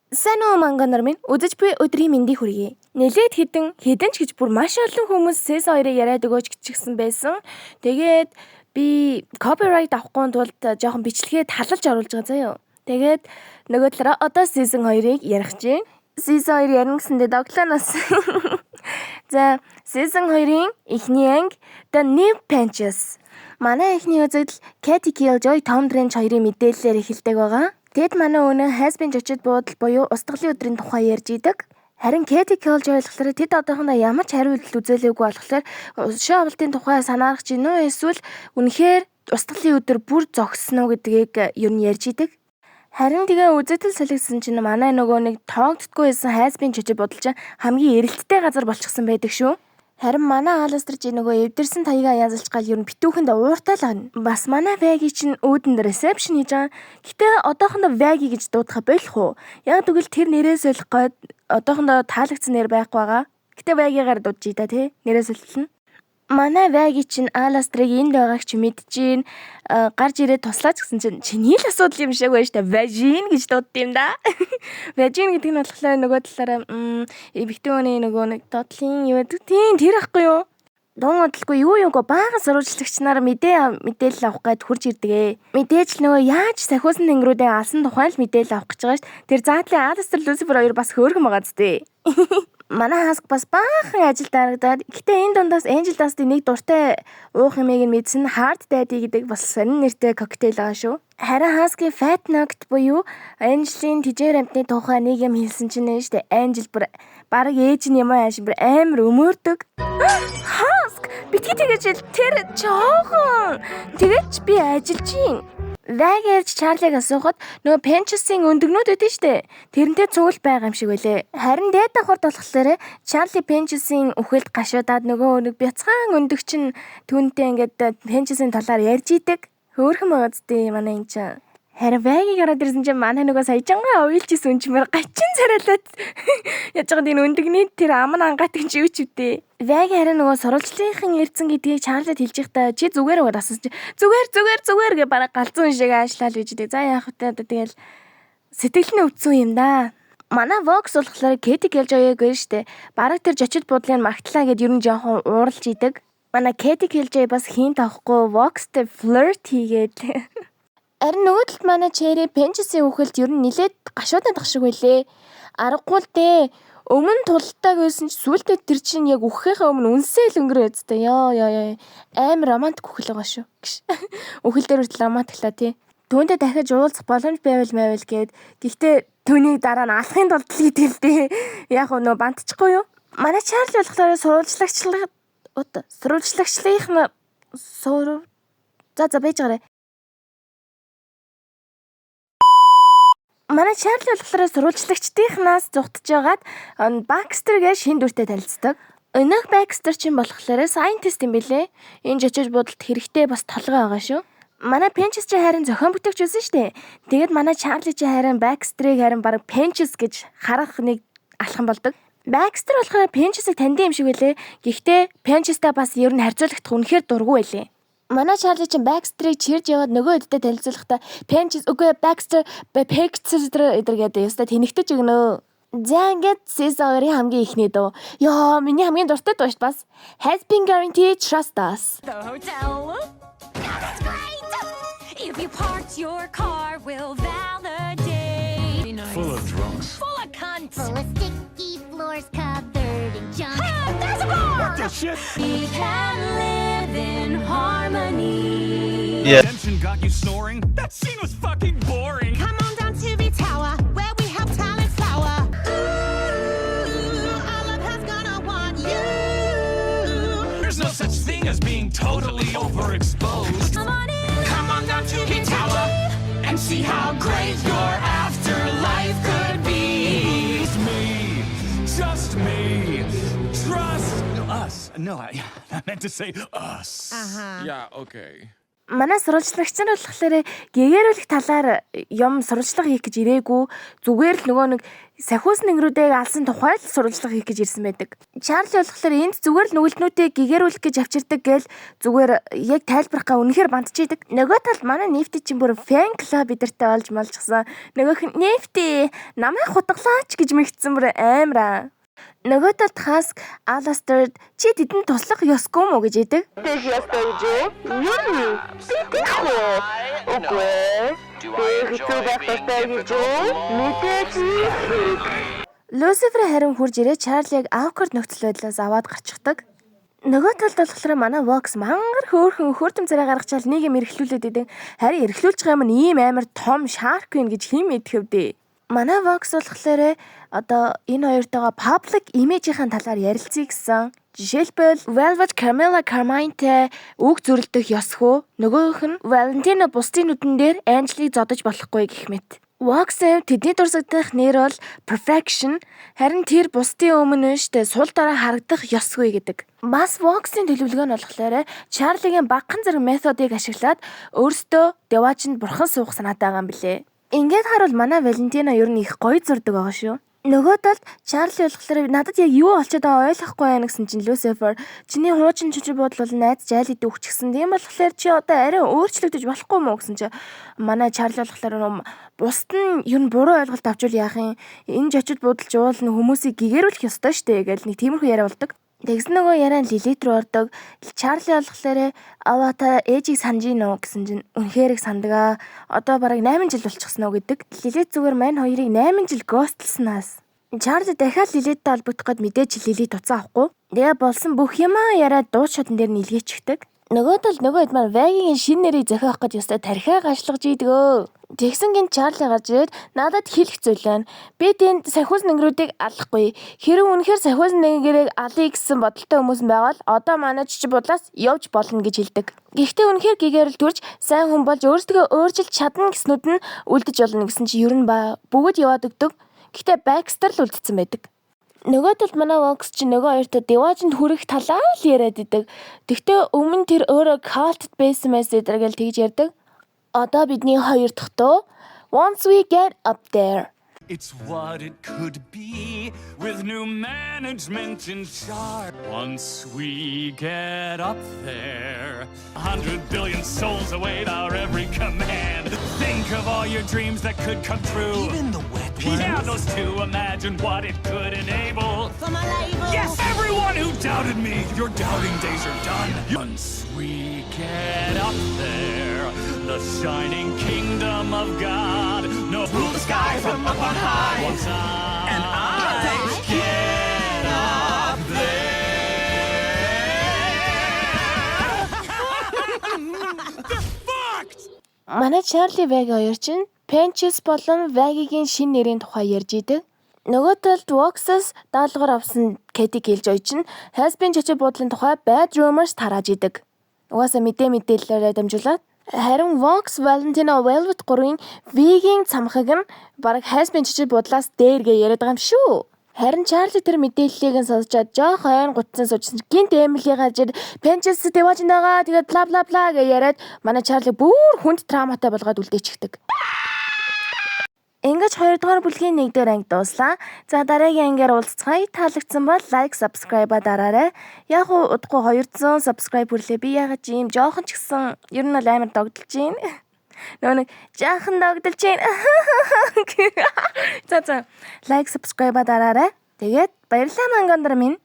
Сайн уу, мангонор минь, үзэж буй өдрийн мэндийг хүргэе. Нэлээд хэдэн хэдэн ч гэж бүр маш олон хүмүүс season 2-ыг яриад өгөөч гэчихсэн байсан. Тэгээд би copyright авахгүй тулд жоохон бичлэгээ талалж оруулж байгаа заяа. Тэгээд нөгөө талаараа одоо season 2-ыг ярих чинь. Season 2 ярина гэсэндээ доглооноос. За, season 2-ын эхний анги, The New Panches. Манай эхний үзэгдэл Katie Killjoy, Tom Trench хоёрын мэдээллээр эхэлдэг байгаа. Тэд манай өнөө Hazbin жочид буудал буюу устгалын өдрийн тухай ярьж идэг. Харин Katie Killjoy болохоор тэд одоохондоо ямар ч хариу үйлдэл үзүүлээгүй болохоор шоу авалтын тухай санаарах чинь үү, эсвэл үнэхээр устгалын өдөр бүр зогссон уу гэдгийг ер нь ярьж идэг. Харин тэгээ үзэгдэл солигдсон чинь манай нөгөө нэг тоогддгүй байсан Hazbin жочид буудал чинь хамгийн эрэлттэй газар болчихсон байдаг шүү. Харин манай Alastor чи нөгөө эвдэрсэн таягаа янзалж гал ер нь битүүхэнд ууртай л байна. Бас манай Vaggie чинь үүдэнд reception хийж байгаа. Гэтэ одоохондоо Vaggie гэж дуудахаа болох уу? Яг тэгвэл тэр нэрээ солих гээд одоохондоо таалагдсан нэр байхгүй байгаа. Гэтэ Vaggie-гаар дуудаж да тий. Нэрээ солилно. Манай Vaggie чинь Alastor-ыг энд байгааг чи мэдэж гин, гарч ирээд туслаач гэсэн чинь чиний л асуудал юм шиг байж та, Vagine гэж дуудд юм да. Vagine гэдэг нь болохоор нөгөө талаараа эмэгтэй хүний нөгөө нэг дотлын юу гэдэг тийм тэр ахгүй юу? Дун удалгүй юу юугаа баахан сурвалжлагч нар мэдээлэл авах гээд хурж ирдэг ээ. Мэдээж л нөгөө яаж сахиусан тэнгэрүүдээ алсан тухайн л мэдээлэл авах гэж байгаа шүү дээ. Тэр заадлын Alastor, Lucifer хоёр бас хөөрхөн байгаа зү. Манай Husk бас баахан ажил дарагдаад, гэтээ энэ дундаас Angel Dust-ын нэг дуртай уух юмыг нь мэдсэн, Hard Daddy гэдэг бас сонин нэртэй коктейл байгаа шүү. Харин Husky Fat Knocked буюу Angel-ийн тэжээр амтны тухай нэг юм хэлсэн чинь нэ штэ. Angel бүр бараг ээж нь юм ааш бүр амар өмөрдөг. Husk, битгий тэгэж хэл, тэр жоохон. Тэгээд ч би ажиллаж гин. Vaggie ирж Чарлиг асуухад нөгөө Panches-ийн өндөгнүүд өгдөн штэ. Тэрнтэй цугл байгаа юм шиг байлээ. Харин дээд давхарт болохоор Чарли Panches-ийн үхэлд гашуудаад нөгөө нэг бяцхан өндөг чинь түүнтэй ингээд Panches-ийн талаар ярьж идэг. Хөөрхөн байгаа зү манай энэ чинь. Харин Vaggie гараад ирсэн чинь манай нөгөө саяжангаа уйлж исэн үнчмэр гачин царайлаад яаж байгаа энэ өндөгний тэр ам нь ангаатаг чи юу ч үдээ. Vaggie харин нөгөө сурвалжлынхан ирсэн гэдгийг Чарлид хэлж байхдаа чи зүгээр үү асуусан чи зүгээр, зүгээр, зүгээр гэ бараг галзуу шиг аашлаа л гэж дээ. За, яах вэ, одоо тэгэл сэтгэл нь өвдсөн юм да. Манай Vox болохоор Katie Killjoy-г вэ штэ. Бараг тэр жочид буудлын магтлаа гэд ер нь жоохон ууралж идэг. Манай Katie Killjoy бас хийн тавахгүй Vox-тэй flirt хийгээд. Харин нөгөө талд манай Cherry Panches-ийн үхэлд ер нь нилээд гашуудаад ах шиг байлээ. Аргагүй л дээ. Өмнө тултааг байсан ч сүултээ тэр чинь яг үхэхийнхээ өмнө үнсээл өнгөрөө өдтэй. Йоо ёо ёо. Амар романтик үхэл байгаа шүү. Гэж. Үхэл дээр хүртэл романтиклаа тий. Түүнтэй дахиж уулзах боломж байвал майвал гээд, гэхдээ түүнийг дараа нь алахын тулд л гэдэг л дээ. Яг нөө бантчихгүй юу? Манай Чарли болохоор сурвалжлагчлаг одоо сурвалжлагчлалынх нь сур за за байж байгаарай. Манай Чарли болохоор сурвалжлагчдынхнаас зугтаж байгаад Baxter гэж шинэ дүртэй танилцдаг. Өнөөх Baxter чинь болохоор scientist юм бэлээ. Энэ жочиж будалд хэрэгтэй бас толгой байгаа шүү. Манай Panches чи харин зохион бүтээгч байсан шүү дээ. Тэгээд манай Чарли чи харин Baxter-ыг харин бараг Panches гэж харах нэг алхам болдог. Baxter болохоор Panches-ыг таньдаг юм шиг байлээ. Гэхдээ Panches-тай бас ер нь харьцуулахдах үнэхээр дургүй байлээ. Манай Чарли чинь Baxter-ыг чирж яваад нөгөө хэдтэй танилцуулахдаа Panches үгүй, Baxter, Baxter эдэр гэдэг ёстой тэнэгтэж өгнө. За, ингээд season 2-ын хамгийн эхний дуу. Йоо, миний хамгийн дуртай дуу шүү бас. Has been guaranteed, trust us. The hotel. That's great! If you parked your car, we'll validate. Full of drunks. Full of cunts. Full of sticky floors covered in junk. There's a bar! The shit. We can live in harmony. Yeah. Redemption got you snoring. That scene was fucking boring. Come on down to the tower where we help talent flower. Ooh, all of us gonna want you. There's no such thing as being totally overexposed. Come on in. Come on down to the tower and see how great your afterlife could be. It's me, just me. Trust us. No, I meant to say us. Uh-huh. Yeah, okay. Манай сурвалжлагч нар болохоор гэгээрүүлэх талаар юм сурвалжлага хийх гэж ирээгүй. Зүгээр л нөгөө нэг сахиус нэнгэрүүдийг алсан тухай л сурвалжлага хийх гэж ирсэн байдаг. Чарли болохоор энд зүгээр л нүгэлтнүүдийг гэгээрүүлэх гэж авчирдаг гээл зүгээр яг тайлбархаа үнэхээр бантчийдэг. Нөгөө талд манай Нефти чинь бүр fan club бидэртэй болж молжчихсан. Нөгөөх нь Нефти намайг хутгалаач гэж мэгцсэн, бүр амар. Нөгөө талд Хаск Аластер чи тэдэнд туслах ёсгүй юм уу гэж идэг. Тэгэх ёстой гэж үү? Юу? Би тэгэх үү? Үгүй ээ. Би хэцүү байх ёстой гэж үү? Мэдээж хэрэг. Люцифер харин хурж ирээ Чарлиг awkward нөхцөл байдлаас аваад гарчихдаг. Нөгөө талд болохоор манай Vox мангар хөөрхөн хөөртөм царай гаргачаал нэг юм эрхлүүлээд идэг. Харин эрхлүүлж байгаа юм нь ийм амар том shark вэ гэж хэн мэдэх вэ? Манай Vox болохоор одоо энэ хоёртойгоо public image-ийн талаар ярилцъя гэсэн. Жишээлбэл, Velvet Carmilla Carmine-тай үг зөрлөдөх ёсгүй. Нөгөөх нь Valentina бусдын нүдэн дээр Angel-ыг зодож болохгүй гэх мэт. Vox-ийн тэдний дурсагдах нэр бол Perfection, харин тэр бусдын өмнө штэ сул дорой харагдах ёсгүй гэдэг. Бас Vox-ийн төлөвлөгөө нь болохоор Charlie-гийн багахан зэрэг методыг ашиглаад өөрсдөө Деваачинд бурхан суух санаатай байгаа юм билээ. Ингээд харуул манай Валентина ер нь их гоё зурдаг байгаа шүү. Нөгөө талд Чарли болохоор надад яг юу болчиход байгааг ойлгохгүй байна гэсэн чинь Люцифер чиний хуучин чичир буудал бол найз жайл идэв өгчихсэн. Тийм болохоор чи одоо арай өөрчлөгдөж болохгүй юм уу гэсэн чи манай Чарли болохоор бусд нь ер нь буруу ойлголт авчвал яах юм? Энэ жочид буудалж уулна, хүмүүсийг гэгэрүүлэх ёстой штэ гэл нэг тиймэрхүү яриа болдог. Тэгсэн нөгөө яриа Лилит рүү ордог. Чарли болохоор аваа та ээжийг санаж гин үү гэсэн чинь үнэхээр их сандгаа. Одоо бараг 8 жил болчихсон уу гэдэг. Лилит зүгээр мань хоёрыг 8 жил ghost лснаас. Чарли дахиад Лилиттэй холбогдох гээд мэдээж Лилит утсаа авахгүй. Тэгээ болсон бүх юмаа яриад дуу шатан дээр нь илгээчихдэг. Нөгөө тал нөгөө хэд маань Вагийн шинэ нэрийг зохиох гэж ёстой тархиа гашлгаж идэгөө. Тэгсэн гин Чарли гарч ирээд надад хэлэх зүйл байна. Би тэнд сахиус нэнгэрүүдийг алахгүй. Хэрэг үнэхээр сахиус нэнгэрийг алъя гэсэн бодолтой хүмүүс байвал одоо манай жижиг будлаас явж болно гэж хэлдэг. Гэхдээ үнэхээр гэгэрэл төрж сайн хүн болж өөрсдөө өөрчилж чадна гэснүүд нь үлдэж болно гэсэн чи ер нь ба бүгд яваад өгдөг. Гэхдээ Baxter л үлдсэн байдаг. Нөгөө талд манай Vox чи нөгөө хоёртой Деважинд хүрэх талаа л яриад идэг. Тэгтээ өмнө тэр өөрөө cult байсан байсан гэл тэгж ярьдаг. Одоо бидний хоёр дахь дуу Once We Get Up There. It's what it could be with new management in charge. Once we get up there, 100 billion souls await our every command. Think of all your dreams that could come true. Even the wet ones? Yeah, those two. Imagine what it could enable. For my label. Yes, everyone who doubted me, your doubting days are done. Once we get up there, the shining kingdom of God. No, rule the sky from up on high. Once I and I get up there. They're fucked. Манай Чарли Вега хоёр чинь Пенчес болон Вагигийн шинэ нэрийн тухай ярьж идэг. Нөгөө талд Vox-ос даалгавар авсан Кэти Килжой чинь Hazbin чочид буудлын тухай bad rumors тарааж идэг. Угаасаа мэдээ мэдээлэлээр дамжуулаад. Харин Vox, Valentina, Velvet гурвын V-гийн цамхаг нь бараг Hazbin чочид буудлаас дээр гээ яриад байгаа юм шүү. Харин Чарли тэр мэдээллийг нь сонсчоод жоох ойн гутсан суужсэн. Гинт Эмили гарч ир Пенчес Деважин байгаа, тэгээд бла бла бла гэж яриад манай Чарли бүр хүнд trauma тай болгоод үлдээчихдэг. Ингэж 2 дугаар бүлгийн 1 дугаар анги дууслаа. За, дараагийн ангиар уулзцгаая. Таалагдсан бол like, subscribe дараарай. Яг уу удахгүй 200 subscribe хүрлээ. Би яагаад ч ийм жоохон ч гэсэн ер нь бол амар догдолж байна. Нөгөө нэг жаахан догдолж байна. За, like, subscribe дараарай. Тэгээд баярлалаа, мангондөр минь.